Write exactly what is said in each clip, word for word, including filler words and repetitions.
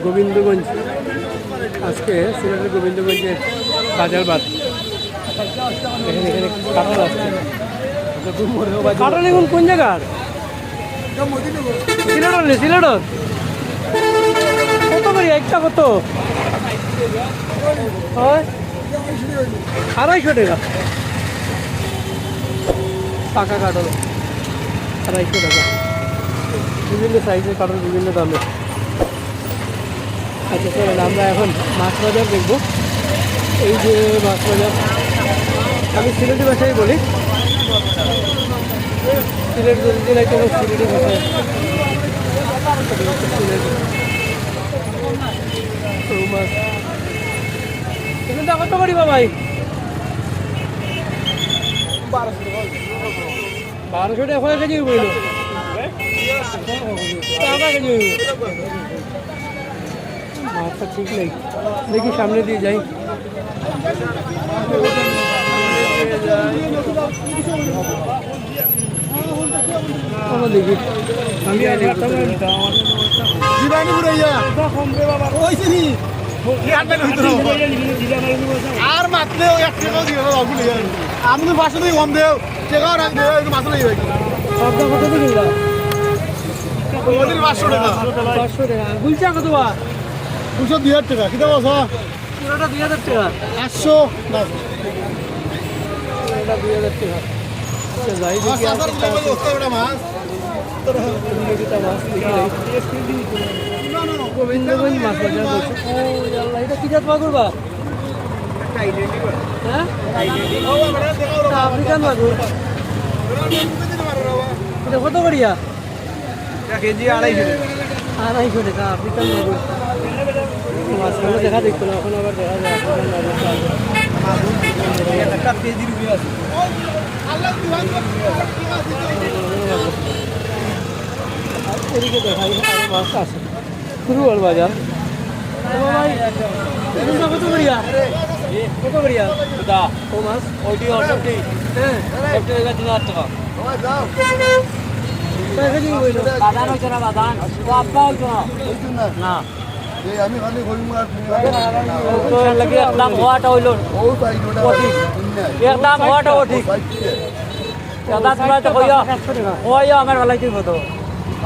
গোবিন্দগঞ্জ, আজকে সিলেটের গোবিন্দগঞ্জের বাজার বাদ। এখানে, এখানে কাঁঠাল আছে। কাঁঠাল এখন কোন জায়গার? সিলেটর নি, সিলেটর। কত করি একটা কত? হয় আড়াইশো টাকা। পাকা কাঁঠাল আড়াইশো টাকা। বিভিন্ন সাইজের কাঁঠাল, বিভিন্ন দামে। আচ্ছা, চলেন আমরা এখন মাছ বাজার দেখবো। এই যে মাছ বাজার, আমি সিলেটি ভাষায় বলি, সিলেট যদি নাই তো সিলেটি ভাষায়। রৌ মাছ। এগুলো কত করি বা ভাই? বারোশো টাকা কয় কেজি হইব? আধা কেজি হইব। মাথা ঠিক নাই, দেখি সামনে দিয়ে যাই। চলো দেখি। আমি আর একটা দিবানি ঘুরাইয়া। ওই চিনি। আর মাতলে ওই এক টাকাও দিও না, বাবু, লইয়া। আমি তো পাঁচশো টাকা কম দেও, টাকাও রাখ দেও, একটু মাছ লইয়া যাই। সবটা কত দিয়ে কিনলা? ওদের পাঁচশো টাকা। পাঁচশো টাকা। গুলচা কত বা? দুশো দুই হাজার টাকা। কিতা বলছো? পুরোটা দুই হাজার টাকা। আটশো। বাস। এটা দুই হাজার টাকা। আচ্ছা, যাই দেখি আর কি আছে। ওটা মাছ। এদিকে দুটা মাছ দেখি নাই। গোবিন্দগঞ্জ মাছ বাজার বলছে। ও আল্লাহ, এটা কি জাত মাগুর বা? হ্যাঁ? এটা আফ্রিকান মাগুর। এটা কত করিয়া? এটা কেজি আড়াইশো টাকা। আড়াইশো টাকা, আফ্রিকান মাগুর। মাঝখানে দেখা দেখতো না, এখন আবার দেখা যায় আফ্রিকান মাগুর। একটা কেজির উপরে আছে। আর এদিকে দেখা যায় আরো মাছ আছে। শুরু হল বাজার। ও ভাই, এগুলো কত করিয়া? কত করিয়া? দা। ও মাছ? ওইটি অসুখটি। হ্যাঁ। সবটি হইবে তিন হাজার টাকা। কয় কেজি হইল? বাদান হইতো না, বাদান। ও আব্বা হইতো না। হইতো না। না। এই আমি খালি কইমু আর তুমি তো এর লাগি এক দাম হওয়াটা হইল ও তাই ওটা পঁচিশ। এক দাম হওয়াটা ও ঠিক। দাদা, তোমরা তো কইও, কইও আমার বেলায় তুই কত?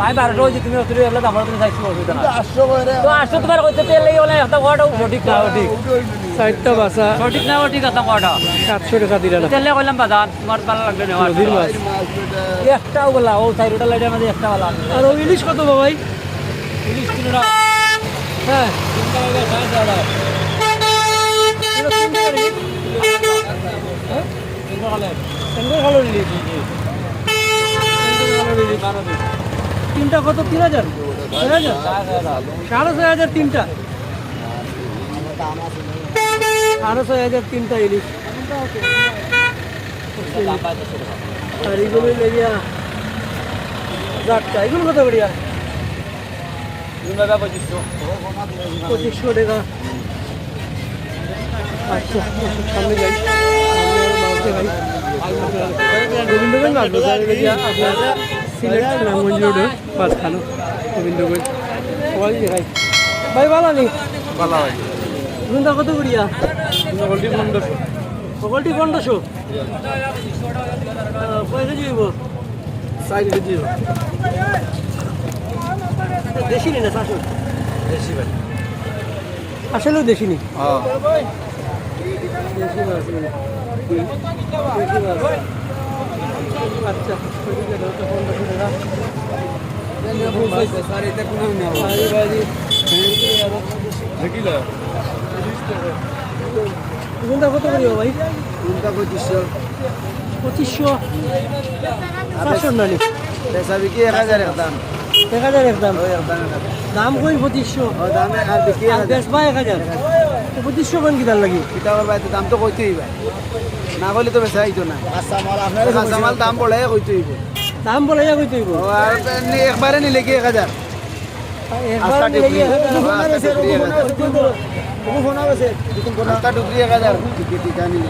আমি বারোশো হইছি, তুমি অত এগুলো দাম তুমি চাইছো, অসুবিধা না। আটশো করে। তো আটশো তোমার কইতে তেল লাগি বলে একটা ওয়াটাও সঠিক না, সঠিক। চারটা বাসা। সঠিক না, সঠিক একটা ওয়াটা। সাতশো টাকা দিলে না। তেলে কইলাম বাজান, তোমার ভালো লাগবে না। নদীর মাছ। একটাও বলা, ও চাইরোটা লাইটের মাঝে একটা বলা। আর ও ইলিশ কত বাবাই? ইলিশ তিনটা। হ্যাঁ। তিনটা হইলে সাড়ে চার হাজার। এটা তিনটা ইলিশ? হ্যাঁ? সেঙ্গল কালার। সেঙ্গল কালার ইলিশ। সেঙ্গল কালার ইলিশ। তিনটা কত? তিন হাজার? ছয় হাজার? সাড়ে ছয় হাজার তিনটা। সাড়ে ছয় হাজার তিনটা ইলিশ। আর এগুলো লেগিয়া যাত্রা। এগুলো কত করিয়া? পঁচিশশো। পঁচিশশো টাকা। আচ্ছা, সামনে যাই। সামনে আরো মাছ দেখাই। গোবিন্দগঞ্জ মাছ বাজার, এটা কি আপনার সিলেট সুনামগঞ্জ রোডে মাছ খানো। গোবিন্দগঞ্জ। সবাই দেখাই। ভাই, ভালো নি? ভালো ভাই। রুন্দা কত করিয়া? রুন্দা গোল্ডি পনেরোশো। গোল্ডি পনেরোশো? আহ, কয় কেজি হইব? চার কেজি হইব। দেশি নি না চাষের? দেশি ভাই। আসলেও দেশি নি? হ্যাঁ। দেশি মাছ নি। দেশি মাছ। আচ্ছা, ওইদিকে ধরো তো পনেরোশো টাকা। স্যার, এটা কোনো নেওয়া? আরে ভাই, দেখি না। রুন্দা কত করিব ভাই? রুন্দা পঁচিশশো। পঁচিশশো? চারশো না নি? বেচা বিক্রি এক হাজার একদম। এক হাজার একদম? ওই একদম, একদম। দাম কই পঁচিশশো? ও, দামে আর বিক্রি আর এক হাজার। বেচবা এক হাজার? তো পঁচিশশো কোন কিতার লাগি? কিতার লাগি? দাম তো কইতেই ভাই। না কইলে তো বেচা হইতো না। কাঁচা মাল আপনার কাঁচা মাল দাম বড়াইয়া কইতে হইব। দাম বড়াইয়া কইতে হইব? ও, আর নি-, একবারে নিলে কি এক হাজার? একবার আস্তা নিলে কি টুকরি। এক হাজার? আস্তা টুকরি এক হাজার। আস্তা টুকরি এক হাজার। টিকে টিকা নিলে।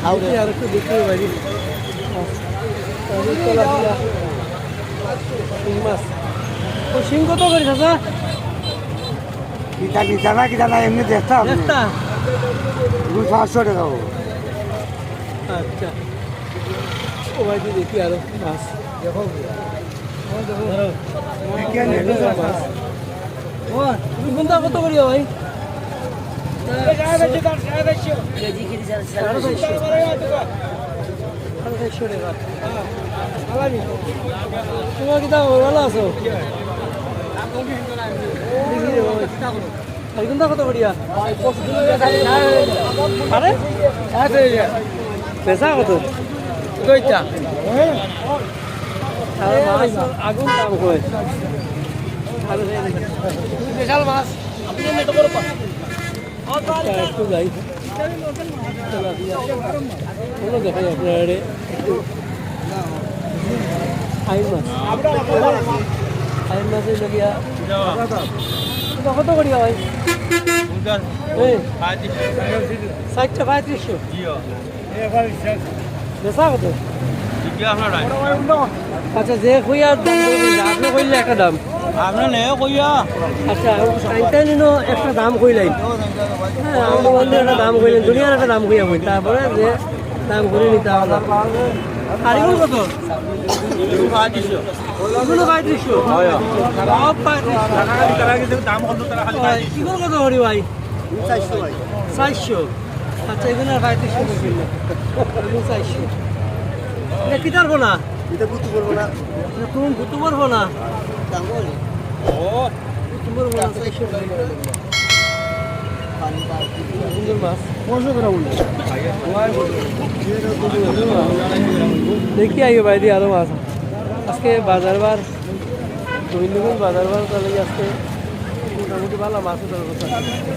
দেখি আর একটু দেখি বাইরে। আর এই তেলাপিয়া, শিং মাছ। ও, শিং কত করি, চাচা? কিতা নিতা না, কিতা না, এমনি দেখতাম। দেখতা? এগুলো সাতশো টাকা হবো। আচ্ছা, ও ভাই, তুই দেখি আরো মাছ। দেখো। ও, তুমি কোনটা কত করিয়া ভাই? সাড়ে চারশো। সাড়ে চারশো টাকা। তোমার কিতা ভালো আছো? আর কোনটা কত করিয়া? আরে? বেচা কত? দুইটা। আরে মাছ আগুন দাম কয়। বিশাল মাছ। আচ্ছা, একটু যাই। ওগুলো দেখাই আপনারা একটু। আইন মাছ। আইন মাছ এই লাগিয়া। এটা কত করিয়া ভাই? এই, ষাটটা পঁয়ত্রিশশো। বেচা কত? আচ্ছা, যে কইয়া দাম কইবেন, আপনি কইলে একটা দাম। আপনি নে কইয়া। আচ্ছা, তাইতে নিন একটা দাম কইলেন। হ্যাঁ, আমার বন্ধু একটা দাম কইলেন, দুনিয়ার একটা দাম কইয়া কই। তারপরে যে দাম করি নিতে হবে। আর এগুলো কত? এগুলো পঁয়ত্রিশশো। এগুলো পঁয়ত্রিশশো। সব পঁয়ত্রিশশো। এগুলো কত করি ভাই? চারশো ভাই। চারশো। আচ্ছা, এখানে আর পঁয়ত্রিশশো করে কিনলে। এগুলো চারশো। এটা কিতার পোনা? এটা কুতুবর পোনা। এটা কোন কুতুবর পোনা? ও। কুতুবর পোনা, চারশো টাকা। সুন্দর মাছ। দেখি আইও বাইরে আরো মাছ। আজকে বাজার বার। গোবিন্দগঞ্জ বাজার বার তাহলে আজকে মোটামুটি ভালো মাছ উঠার কথা।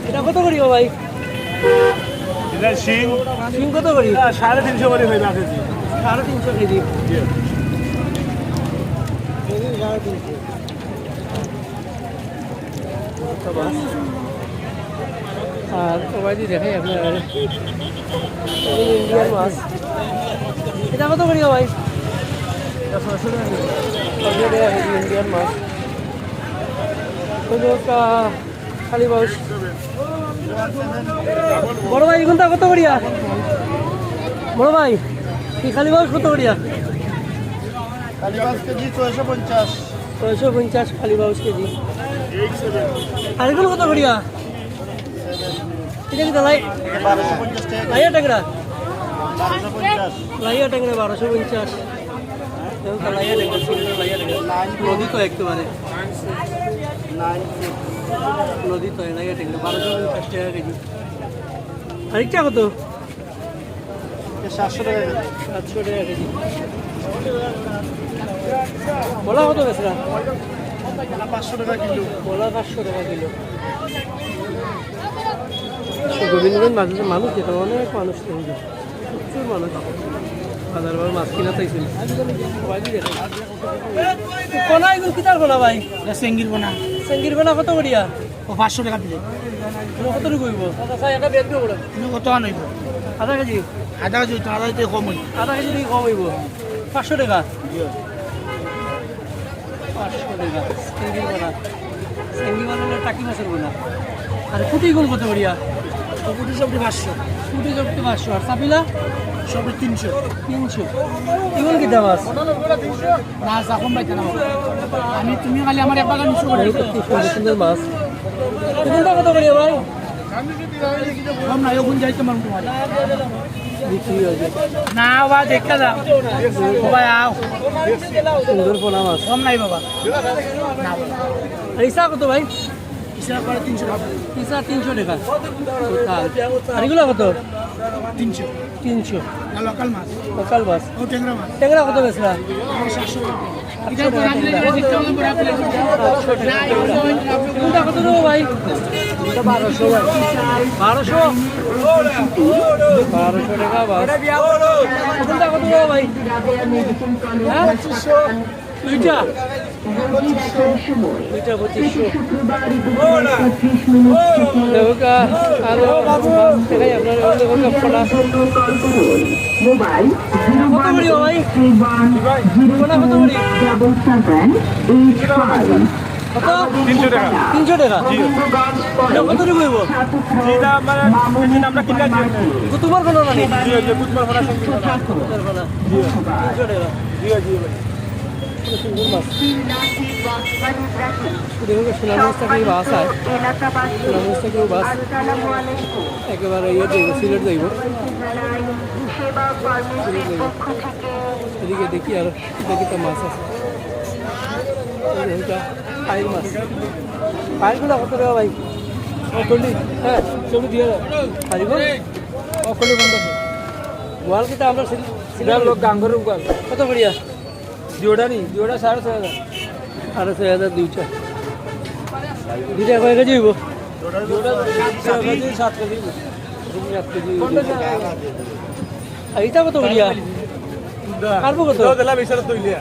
এটা কত করি গো ভাই? এটা শিং। শিং কত করি? এটা সাড়ে তিনশো করি হইল কেজি। সাড়ে তিনশো কেজি। জি। কেজি সাড়ে তিনশো। আর ও ভাই, দেখাই আপনার ইন্ডিয়ান মাছ। এটা কত করি গো ভাই? এটা ছয়শো টাকা কেজি। ছয়শো টাকা কেজি ইন্ডিয়ান মাছ। ওই যে একটা খালি বাউস। বড় ভাই, এগুনটা কত করিয়া? বড় ভাই, এই খালি বাউস কত করিয়া? খালি পাঁচ কেজি ছয়শো পঞ্চাশ। ছয়শো পঞ্চাশ খালি বাউস কেজি। আর এগুলো কত করিয়া? এটা কি দালাই? বারোশো পঞ্চাশ টাকা। লাইয়া ট্যাংরা? বারোশো পঞ্চাশ। লাইয়া ট্যাংরা বারোশো পঞ্চাশ। দেখো তো, লাইয়া ট্যাংরা, সিলেটের লাইয়া ট্যাংরা। নদী তো একেবারে। নদী তো, লাইয়া ট্যাংরা, বারোশো পঞ্চাশ টাকা কেজি। আরেকটা কত? সাতশো টাকা কেজি। সাতশো টাকা কেজি। ভোলা কত বেচরা? ভোলা পাঁচশো টাকা কিলো। ভোলা পাঁচশো টাকা কিলো। গোবিন্দগঞ্জ বাজারে মানুষ যেতে, অনেক মানুষ তো হইবে, প্রচুর মানুষ। বাজার বার মাছ কিনা চাইছিল। সবাই দিয়ে দেখো। পোনা এগুলো কিতার পোনা ভাই? এটা চেঙ্গির পোনা। চেঙ্গির পোনা কত করিয়া? ও পাঁচশো টাকা প্লেট। এটা কত টাকা হইব? এটা কত আন হইব? আধা কেজি? আধা কেজি তো, আধা কেজি কম হইব। আধা কেজি থেকে কম হইব। পাঁচশো টাকা? পাঁচশো টাকা। চেঙ্গির পোনা। চেঙ্গি মানে হলো টাকি মাছের পোনা। আর পুঁটি এগুলো কত করিয়া? ও পুঁটি সবটি পাঁচশো। পুঁটি সবটি পাঁচশো। আর চাপিলা? সবটি তিনশো। তিনশো। এগুলো কি দাম আছে? না, চা কম পাইতে না। আমি, তুমি খালি আমার এক বাগান উঁচু করে দিছো। কি সুন্দর সুন্দর মাছ। কোনটা কত করিয়া ভাই? কম না, ওখান যাইতে পারবো তোমার। বিক্রি হয়ে যায়। না, বা দেখতে দাও। ও ভাই, আও। সুন্দর পোনা মাছ। কম নাই বাবা। না, বাবা। আর ইসা কত ভাই? ইসা করে তিনশো টাকা। ইসা তিনশো টাকা। আর এগুলো কত? তিনশো। তিনশো। না, লোকাল মাছ। লোকাল মাছ। ও, ট্যাংরা মাছ। ট্যাংরা কত বেচরা? সাতশো টাকা। কোনটা কত দেবো ভাই? বারোশো ভাই। বারোশো? বারোশো টাকা বাস। কোনটা কত দেবো ভাই? হ্যাঁ? দুইটা। দুইটা পঁচিশশো। দেখুন, আহ, আরো দেখাই আপনার, ওই দেখুন, আপনারা। কত করি, ভাই? কোনটা কত করি? কত? তিনশো টাকা। তিনশো টাকা? এটা কত টাকা হইব? এটা আমার, এই যে আমরা কিনতে আছি। কুতুবার কোনো না নি? জি, ওই যে কুতুবার কোনো সঙ্গে কোনো। কুতুবার কোনো। জি। তিনশো টাকা। জি, জি, ভাই। সুন্দর মাছ। দেখো, সুনামগঞ্জ থেকে বাস আয়। সুনামগঞ্জ থেকে বাস একেবারে ইয়ে যাইব, সিলেট যাইব। সিলেট যাইব। এদিকে দেখি আর দেখি তো মাছ আছে। এই যে এটা পাইল মাছ। পাইলগুলো কত টাকা ভাই? ও কলি, হ্যাঁ, চল্লিশ দিয়ে দাও। পাইলগুলো? ও কলি বন্ধ আছে। গোয়াল কিতা আমরা সিল-, সিলেট লোক গাঙ্গর গোয়াল। কত করিয়া? জোড়া নি, জোড়া সাড়ে ছয় হাজার। সাড়ে ছয় হাজার দুইটা। দুইটা কয় কেজি হইব? জোড়া সাত কেজি, সাত কেজি। সাত কেজি হইব। আর এটা কত করিয়া? কার্পু কত? ওটা দিলাম, এই সাড়ে দুই লিয়া।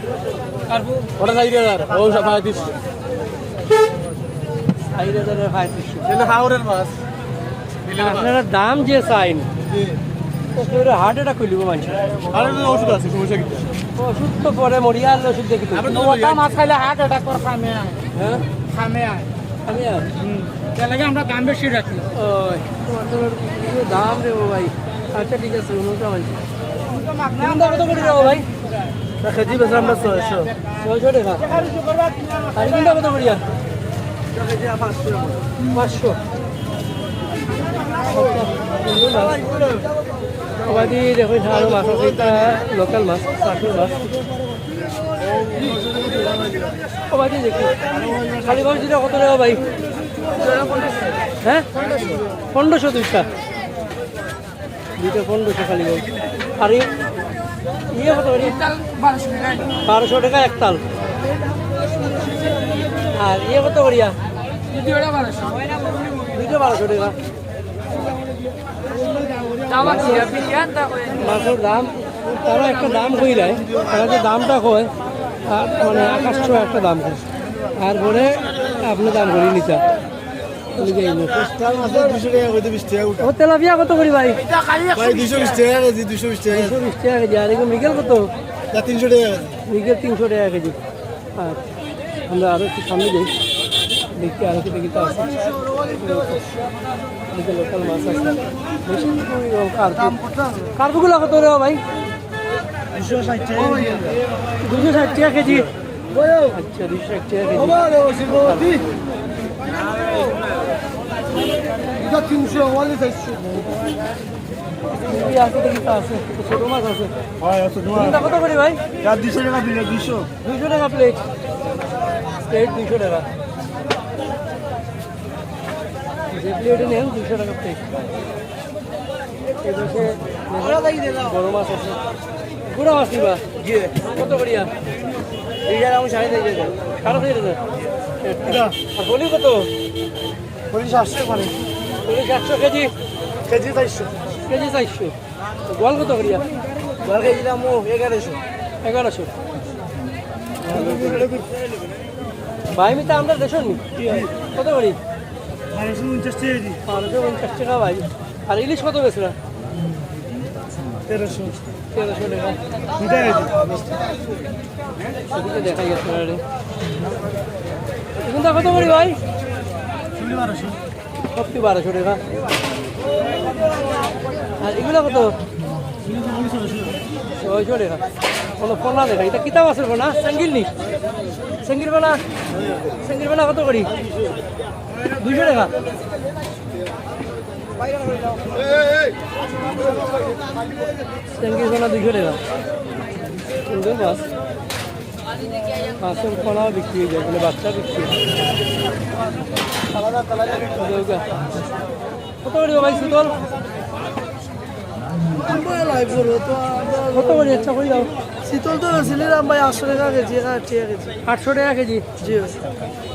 কার্পু? ওটা চার হাজার, ও সব পঁয়ত্রিশশো। চার হাজার পঁয়ত্রিশশো। এটা হাওরের মাছ। আপনারা দাম যে চাইন, জি। তো কেউ হার্ট অ্যাটাক কইলিব মানুষ। আরে, ওষুধ আছে, সমস্যা কি? ওষুধ তো পরে মরিয়া, আর ওষুধ দেখি তো। আপনি তো ওটা মাছ খাইলে হার্ট অ্যাটাক করে কামে আয়। হ্যাঁ? কামে আয়। আমি আর? হুম। তার লাগে আমরা দাম বেশি রাখি। ওই, তোমার তো দাম দেবো ভাই। আচ্ছা, ঠিক আছে, উনুটা ভাই। কোনটা কত করে দেবো ভাই? কেজি বেচা আমরা ছয়শো। ছয়শো টাকা। আর কোনটা কত করিয়া? পাঁচশো। ওবাদি দেখো, আরো মাছ আছে, এটা লোকাল মাছ, চাষের মাছ। ওবাদি দেখি, খালি মাছ দুইটা কত টাকা ভাই? হ্যাঁ, পনেরোশো দুইটা। দুইটা পনেরোশো খালি ভাই। আর ই-, ইয়ে কত করি? বারোশো টাকা একতাল। আর ইয়ে কত করিয়া? দুইটা বারোশো টাকা। মাছর দাম, তারা একটা দাম কইলায়, তারা যে দামটা কয়, আর মানে আকাশ ছোঁয়া একটা দাম কয়। তারপরে আপনি দাম করি নিতা। ওই যে এই মাছ। তার মাছ দুইশো টাকা কইতে বিশ টাকা উঠা। ও তেলাপিয়া কত করি ভাই? ভাই, দুইশো বিশ টাকা কেজি, দুইশো বিশ টাকা। দুইশো বিশ টাকা কেজি। আর এগুলো মৃগেল কত? তা তিনশো টাকা কেজি। মৃগেল তিনশো টাকা কেজি। আর আমরা আরো একটু সামনে যাই, দেখি আরো কি দেখি তা আছে। এদিকে লোকাল মাছ আছে। বেশি ওই কার্পু। কার্পুগুলো কত রে ভাই? দুইশো ষাট টাকা। দুইশো ষাট টাকা কেজি। আচ্ছা, দুইশো ষাট টাকা কেজি। এটা তিনশো, ওয়ালি চারশো। এই আছে, দেখি তা আছে। ছোট মাছ আছে। হয়, আছে, তোমার। কোনটা কত করি ভাই? চার দুইশো টাকা প্লেট, দুইশো। দুইশো টাকা প্লেট। প্লেট দুইশো টাকা। যে প্লেটে নেন, দুইশো টাকা প্লেট। এই পাশে বড় মাছ আছে। গুড়া মাছ নিবা? জি। কত করিয়া? এই যে আমি সাড়ে চার হাজার। সাড়ে চার হাজার? এটা। আর বলি কত? বলি সাতশো করে। বলি সাতশো কেজি? কেজি চারশো। কেজি চারশো। গোয়াল কত করিয়া? গোয়াল কেজি দাম ও এগারোশো। এগারোশো। ভাই, মিতা আমরা দেশর নি? কত করি? বারোশো পঞ্চাশ টাকা কেজি। বারোশো পঞ্চাশ টাকা ভাই। আর ইলিশ কত বেচরা? তেরোশো। তেরোশো টাকা। দুইটা কেজি। এদিকে দেখাই আপনারা। এগুলা কত করি ভাই? বারোশো। সবটি বারোশো টাকা। আর এগুলা কত? ছয়শো টাকা। কোনো পোনা দেখা, এটা কিতা মাছের পোনা? সেঙ্গিল নি? সেঙ্গিল পোনা? সেঙ্গিল পোনা কত করি? দুইশো টাকা। সেঙ্গিল পোনা দুইশো টাকা। সুন্দর মাছ। মাছের পোনাও বিক্রি হয়ে যায়, মানে বাচ্চা বিক্রি হয়। কত করি ভাই চিতল? কত করি? আচ্ছা, কই দাও। চিতল তো বেচছিলাম ভাই আটশো টাকা কেজি, এক হাজার টাকা কেজি। আটশো টাকা কেজি? জি।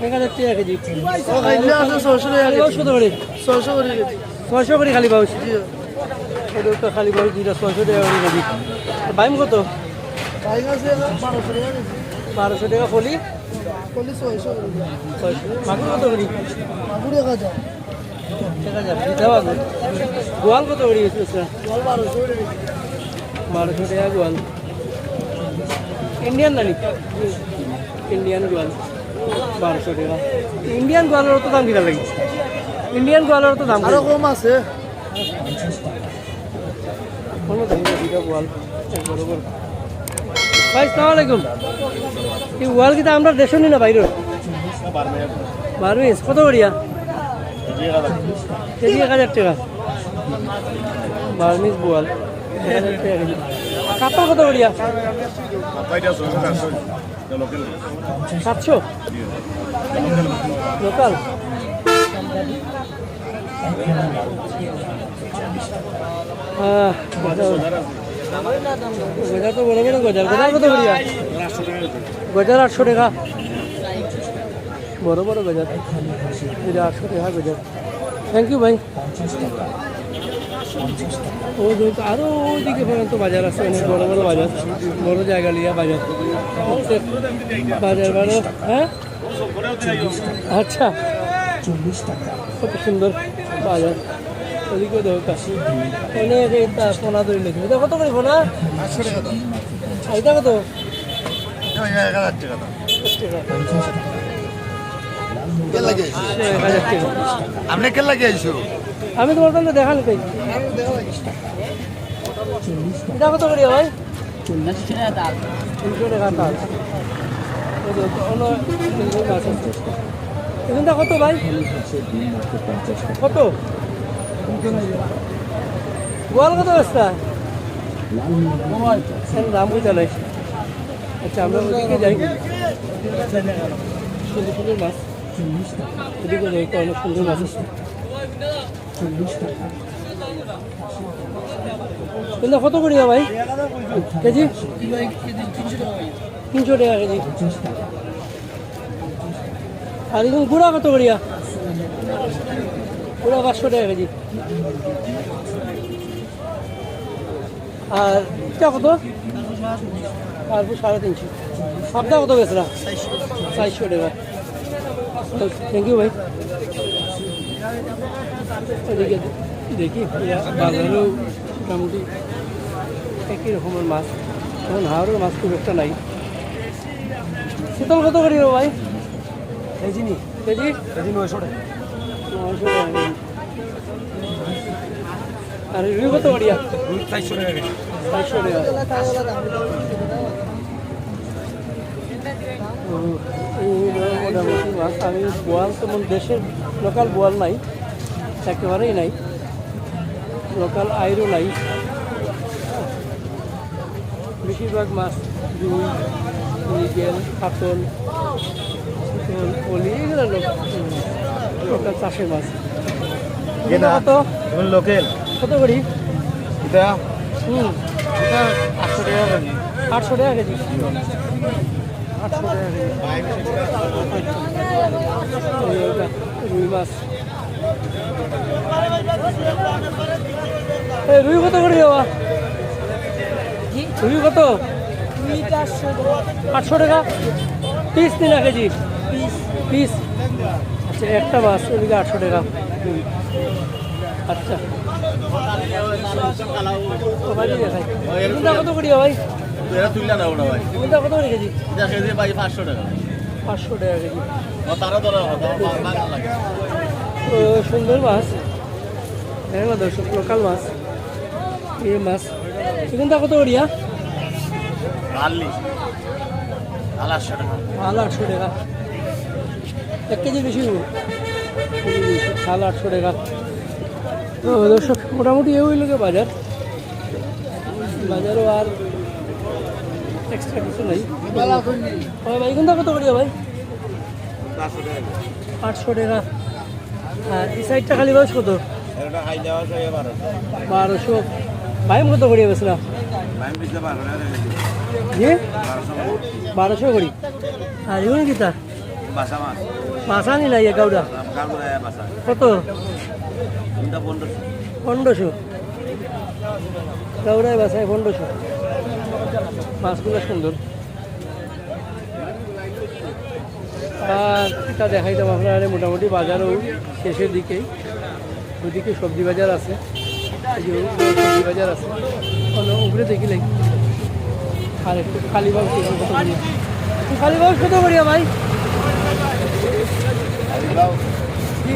এক হাজার টাকা কেজি। ও, খাইলে আছে ছয়শো টাকা কেজি। কত করি? ছয়শো করি কেজি। ছয়শো করি খালি পাউস? জি। এটা তো খালি পাউস দুইটা ছয়শো টাকা করি কেজি। আর বাইম কত? বাইম আছে বারোশো টাকা কেজি। বারোশো টেকা ফলি। ফলি ছয়শো করে। ছয়শো। মাগুর কত করি? মাগুর এক হাজার। এক হাজার। কিতা মাগুর? বোয়াল কত করি বেচরা? বোয়াল বারোশো করে। বারোশো টেকা বোয়াল। ইন্ডিয়ান নানি? ইন্ডিয়ান বোয়াল। বারোশো টেকা। ইন্ডিয়ান বোয়ালর অত দাম কিতা লাগি? ইন্ডিয়ান বোয়ালর অত দাম আরো কিতা? কম আছে। কোনো দাম নাই, দুইটা বোয়াল, এক বড় বড়। ভাই, সালাম আলাইকুম। এই বোয়াল কিতা আমরার দেশর নি না বাইরর? বার্মিজ। কত করিয়া? কেজি এক হাজার টেকা। বার্মিজ বোয়াল। এক হাজার টেকা কেজি। কাপ্পা কত করিয়া? সাতশো? লোকাল? আহ, গজার। গজার তো বড় বড় গজার। গজার কত করিয়া? গজার আটশো টেকা। বড় বড় গজার। এটা আটশো টেকা গজার। Thank you ভাই। ও যে আরো ওইদিকে পর্যন্ত বাজার আছে, অনেক বড় বড় বাজার, বড় জায়গা লিয়া বাজার। বাজার বারো, হ্যাঁ? আচ্ছা, কত সুন্দর বাজার। ওদিকেও দেখো কাশি, অনেক এটা পোনা ধরে লেগে। এটা কত করে পোনা? আটশো টেকা দাম। আর এটা কত? এটা এক হাজার টেকা দাম। এক হাজার টেকা। কে লাগে আইছো? এক হাজার টেকা। আপনি কে লাগে আইছো? আমি তোমার কাছে দেখান কই। এটা কত করি ভাই? তিনশো টেকা তাল। এই যে অন্য তিনশো মাছ আছে। এখানটা কত ভাই? কত? বোয়াল কত বেচরা? এর দাম বুঝা নাই। আচ্ছা, আমরা ওদিকে যাই। সুন্দর সুন্দর মাছ। এদিকে যাই, তো অনেক সুন্দর মাছ আছে। এগুলা কত করিয়া ভাই? কেজি? তিনশো টাকা কেজি। আর এখন গুড়া কত করিয়া? গুড়া পাঁচশো টাকা কেজি। আর এটা কত? পারবো সাড়ে তিনশো। পাবদা কত বেচরা? চারশো টাকা। Thank you ভাই। এদিকে দেখি, বাজারেও মোটামুটি একই রকমের মাছ। এখন হাওরের মাছ খুব একটা নাই। চিতল কত করি রে ভাই? কেজি নি? কেজি? কেজি নয়শো টাকা। নয়শো টাকা কেজি। আর রুই কত করিয়া? রুই চারশো টাকা কেজি। চারশো টাকা। হুম, এই হলো মোটামুটি মাছ। আমি বোয়াল তেমন দেশের লোকাল বোয়াল নাই, একেবারেই নাই, লোকাল আইরও নাই। বেশিরভাগ মাছ রুই, মৃগেল, কাতল, চিতল, ফলি, এগুলো লোক, হুম, লোকাল চাষের মাছ। এগুলো কত? এগুলো লোকাল। কত করি? এটা? হুম। এটা আটশো টাকা কেজি। আটশো টাকা কেজি? আটশো টাকা কেজি। এই ওটা, রুই মাছ। এই রুই কত করি বাবা? রুই কত? আটশো টাকা? পিস নি না কেজি? পিস। আচ্ছা, একটা মাছ ওদিকে আটশো টাকা। আচ্ছা। ওখানে দেখাই। কোনটা কত করি ভাই? এটা তুললে না ওটা ভাই। কোনটা কত করি কেজি? এটা কেজি ভাই পাঁচশো টাকা। পাঁচশো টাকা কেজি। ও, তারা ধরা হবে, আমার বাগান লাগে। তো সুন্দর মাছ। দেখো দর্শক, লোকাল মাছ। এই মাছ। চিকনটা কত করিয়া? আল্লি। আল আটশো টাকা। আল আটশো টাকা। এক কেজি বেশি হইব। কেজি বেশি, আল আটশো টাকা। তো দর্শক, মোটামুটি এই হইল গিয়ে বাজার। বাজারও আর এক্সট্রা কিছু নাই। ভাই, ভাই, কোনটা কত করিয়া ভাই? আটশো টাকা। আর এই সাইডটা খালি মাছ কত? এটা খাইলে আছে বারোশো। বারোশো। বাইম কত করি বেচরা? বাইম বেচলে বারোশো টাকা কেজি। জি? বারোশো। বারোশো করি। আর এগুলো কিতা? বাসা মাছ। বাসা নি না, ইয়ে গাউরা? গাউরা বাসা। কত? এটা পনেরোশো। পনেরোশো। গাউরায় বাসায় পনেরোশো। মাছগুলো সুন্দর। আর তা দেখাইতাম আপনারা, মোটামুটি বাজারও শেষের দিকেই। ওইদিকে সবজি বাজার আছে, এই যে ওইদিকে সবজি বাজার আছে। চলো, উপরে দেখি লাই। আর একটু কালীবাউস কত করিয়া? কালীবাউস কত করিয়া ভাই? জি।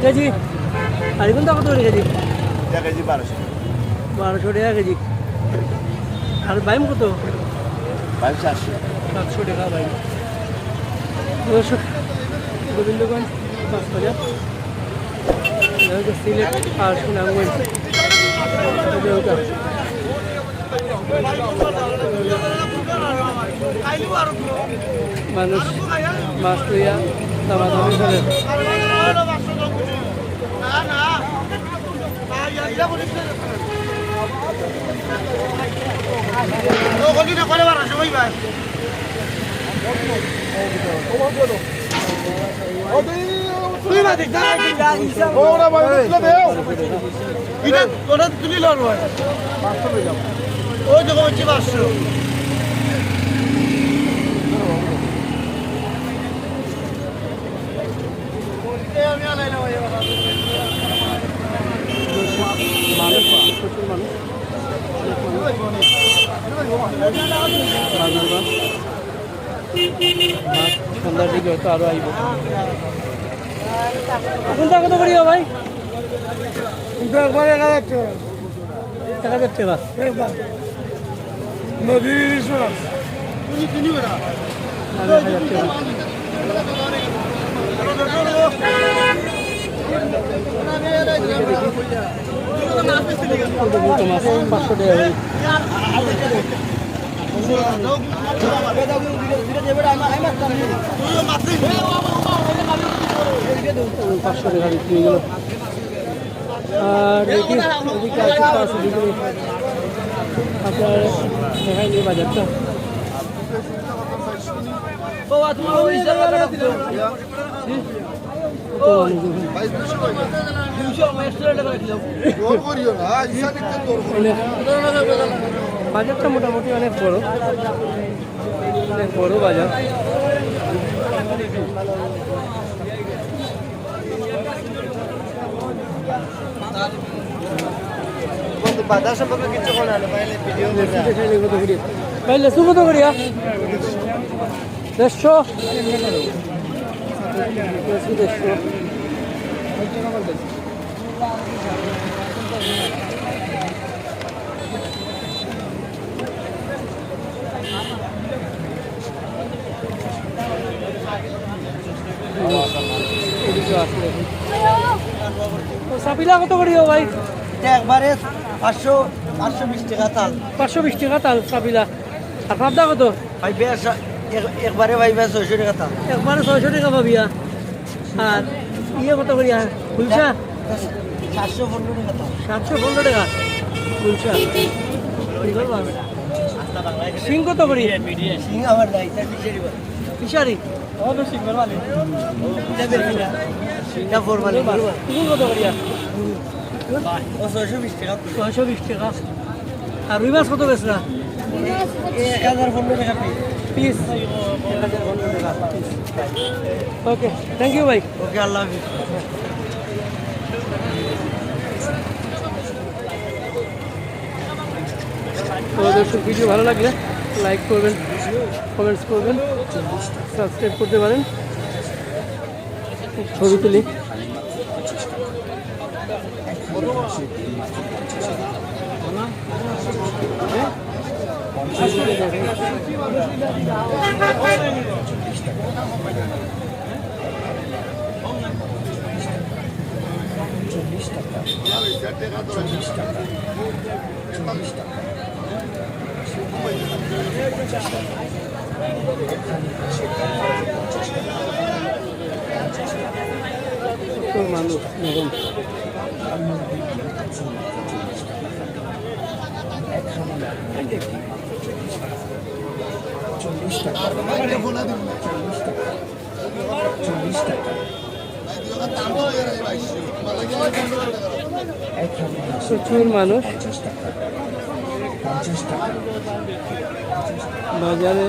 কেজি? আর এখন তো কত করে কেজি? এটা কেজি বারোশো। বারোশো টাকা কেজি। আর বাইম কত? বাইম চারশো। সাতশো টাকা বাইম। দর্শক, গোবিন্দগঞ্জ মাছ বাজার। এটা হচ্ছে সিলেট আর সুনামগঞ্জ। এই যে ওটা। মানুষ মাছ লইয়া দামাদামি করে। মানুষ, প্রচুর মানুষ। বাজার বা মাছ সন্ধ্যার দিকে হয়তো আরো আইব। কোনটা কত করিয়া ভাই? কিন্তু একবার এক হাজার টাকা। এক হাজার টাকা। একবার। নদীর ইলিশ মাছ। এক হাজার টাকা। ছোট মাছ পাঁচশো টাকা করে। পাঁচশো টাকা বিক্রি হয়ে গেল। আর দেখি, ওদিকে আর কিছু আছে, দেখি। আপনার দেখাই নিয়ে বাজারটা। অনেক, বাজারটা মোটামুটি অনেক বড়, অনেক বড় বাজার। বাজার সম্পর্কে কিছু বলা হলো, ভাই, ভিডিও লেসু দেখাই নি কত করি? ভাই, লেসু কত করিয়া? দেড়শো। লেসু দেড়শো। ও, সাবিলা কত করি ও ভাই? এটা একবারে পাঁচশো, পাঁচশো বিশ টাকা তাল। পাঁচশো বিশ টাকা তাল সাবিলা। আর পাবদা কত? ভাই, বেশ, এক-, একবারে ভাই, বেশ ছয়শো টাকা তাল। একবারে ছয়শো টাকা পাবিয়া। আর ইয়ে কত করিয়া? গুলশা? সাতশো পনেরো টাকা তাল। সাতশো পনেরো টাকা গুলশা। সুন্দর মাছ। শিং কত করি? শিং আমার নাই, এটা ফিশারি মাছ। ফিশারি? ও তো শিংর মালিক। এটা বেশি না। এটা ফোর মালিক। ইগুন কত করিয়া? ও ছয়শো বিশ টাকা। ছয়শো বিশ টাকা। আর রুই মাছ কত বেচরা? এক হাজার পনেরো টাকা পিস। পিস? এক হাজার পনেরো টাকা পিস। ওকে, thank you ভাই। ওকে, আল্লাহ হাফিজ। তো দর্শক, ভিডিও ভালো লাগলে লাইক করবেন, কমেন্টস করবেন, সাবস্ক্রাইব করতে পারেন। ছবি তুলি। মানুষ নরম। চল্লিশ টাকা। চল্লিশ টাকা। চল্লিশ টাকা। প্রচুর মানুষ। পঞ্চাশ টাকা। পঞ্চাশ টাকা। বাজারে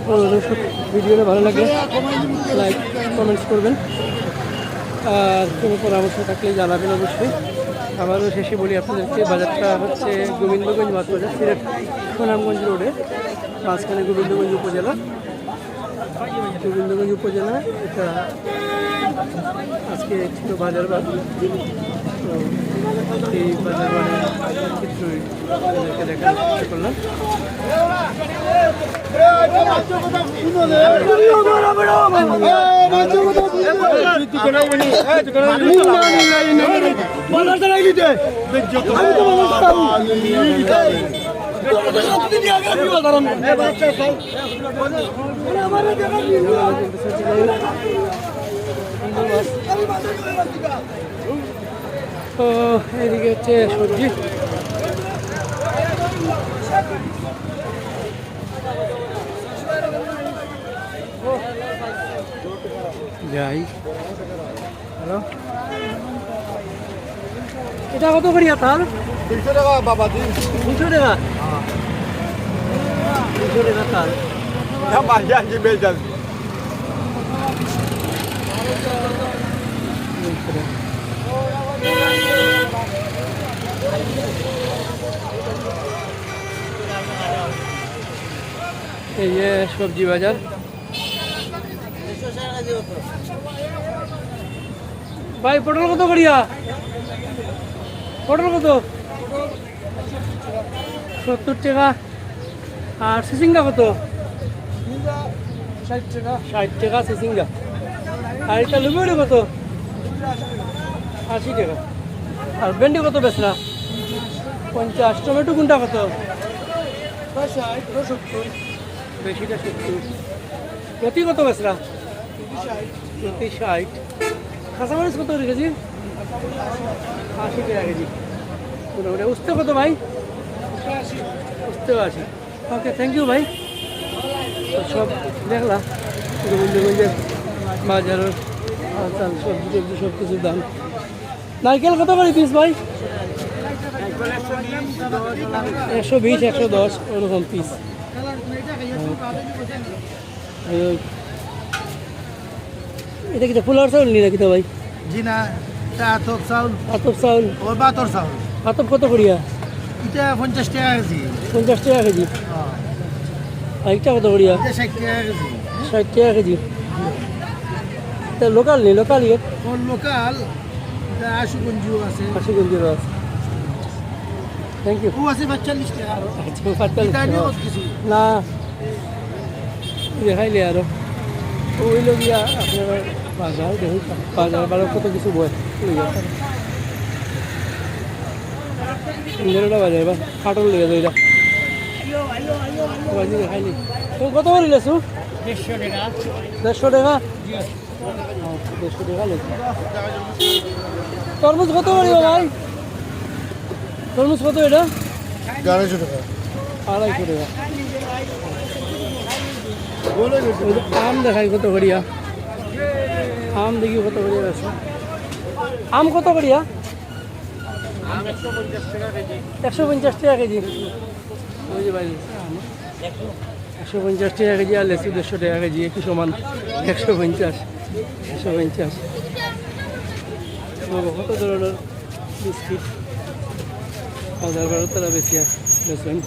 ও, দর্শক, ভিডিওটা ভালো লাগলে লাইক, কমেন্টস করবেন। আর কোনো পরামর্শ থাকলে জানাবেন অবশ্যই। আবারও শেষে বলি আপনাদেরকে, বাজারটা হচ্ছে গোবিন্দগঞ্জ মাছ বাজার, সিলেট সুনামগঞ্জ রোডে, মাঝখানে গোবিন্দগঞ্জ উপজেলা। গোবিন্দগঞ্জ উপজেলা, এটা আজকে ছিল বাজার বার। তো এই বাজার বারের চিত্রই আপনাদেরকে দেখানোর চেষ্টা করলাম। তো এইদিকে হচ্ছে সবজি। যাই। হ্যালো, এটা কত করিয়া তাল? তিনশো টাকা বাবা, দিন। তিনশো টাকা? তিনশো টাকা তাল। হ্যাঁ, বাড়ি আসি, বেশ যাবে। এই যে সবজি বাজার। ভাই, পটল কত করিয়া? পটল কত? সত্তর টাকা। আর সিসিঙ্গা কত? ষাট টাকা। ষাট টাকা সিসিঙ্গা। আর এটা লুবিউরি কত? আশি টাকা। আর ভেন্ডি কত বেচরা? পঞ্চাশ। টমেটো কোনটা কত? বেশিটা সত্তর। লতি কত বেচরা? লতি ষাট। কাঁচামরিচ কত করে কেজি? আশি টাকা কেজি। মোটামুটি। উস্তে কত ভাই? উস্তে আশি। ওকে, থ্যাংক ইউ ভাই। তো সব দেখলা, গোবিন্দগঞ্জের বাজারের হালচাল, সবজি টবজি সব কিছুর দাম। নারকেল কত করে পিস ভাই? একশো বিশ, একশো দশ, ওরকম পিস। এই, এটা কিতা ফুলার চাউল নি না কিতা ভাই? জি না, এটা আতপ চাউল। আতপ চাউল। ওর বাতর চাউল। আতপ কত করিয়া? এটা পঞ্চাশ টাকা কেজি। পঞ্চাশ টাকা কেজি। হ্যাঁ। আর এটা কত করিয়া? এটা ষাট টাকা কেজি। ষাট টাকা কেজি। এটা লোকাল নি, লোকাল ইয়ে? ওর লোকাল, এটা আশুগঞ্জিও আছে। আশুগঞ্জিও আছে। Thank you. ও আছে পঁয়তাল্লিশ টাকা আরো। আচ্ছা, পঁয়তাল্লিশ টাকা। এটা নিয়ে ওর কিছু। না, দেখাইলে আরো। ওই লোক ইয়া আপনারা বাজার দেখুন, বাজার বাজার কত কিছু বয়। ওই যে। সুন্দর একটা বাজার, এবার কাঠল লেগে যায় এটা। ওই যে দেখাইলি। তুমি কত করে লেসু? দেড়শো টাকা। দেড়শো টাকা? জি। আচ্ছা, দেড়শো টাকা লেসু। তরমুজ কত করে ভাই? তরমুজ কত এটা? আড়াইশো টাকা। আড়াইশো টাকা। ওই যে আম দেখাই কত করিয়া। আম দেখি কত করিয়া আছে। আম কত করিয়া? একশো পঞ্চাশ টাকা কেজি। ওই যে ভাই, একশো পঞ্চাশ টাকা কেজি আর লেসু দেড়শো টাকা কেজি, একই সমান। একশো পঞ্চাশ, একশো পঞ্চাশ। ও, কত ধরনের বিস্কিট। হাজার বারো তারা বেশি আছে, বেচবেন।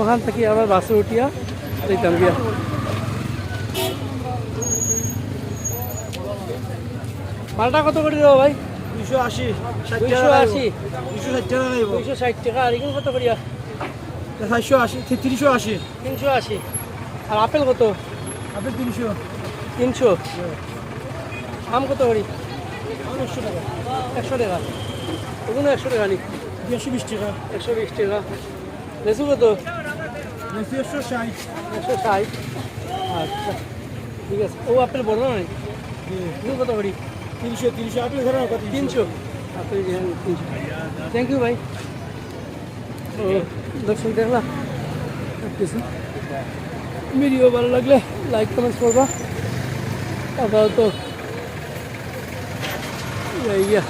ওখান থেকে আবার বাসে উঠিয়া যাইতাম গিয়া। মালটা কত করে দেবো ভাই? দুইশো আশি, ষাট টাকা দুইশো আশি। দুইশো ষাট টাকা লাগবো। দুইশো ষাট টাকা। আর এগুলো কত করিয়া? চারশো আশি, তিনশো আশি। তিনশো আশি। আর আপেল কত? আপেল তিনশো। তিনশো। আম কত করি? আম একশো টাকা। একশো টাকা। ওগুলো একশো টাকা নি? একশো বিশ টাকা। একশো বিশ টাকা। লেসু কত? লেসু একশো ষাট। একশো ষাট। আচ্ছা, ঠিক আছে। ও আপেল বড় না? জি। এগুলো কত করি? তিনশো, তিনশো। আপেল ধরো কত? তিনশো। আপেল যে তিনশো। থ্যাংক ইউ ভাই। তো দর্শক দেখলা সব কিছু। ভিডিও ভালো লাগলে লাইক কমেন্টস করবা। আপাতত এই, ইয়া,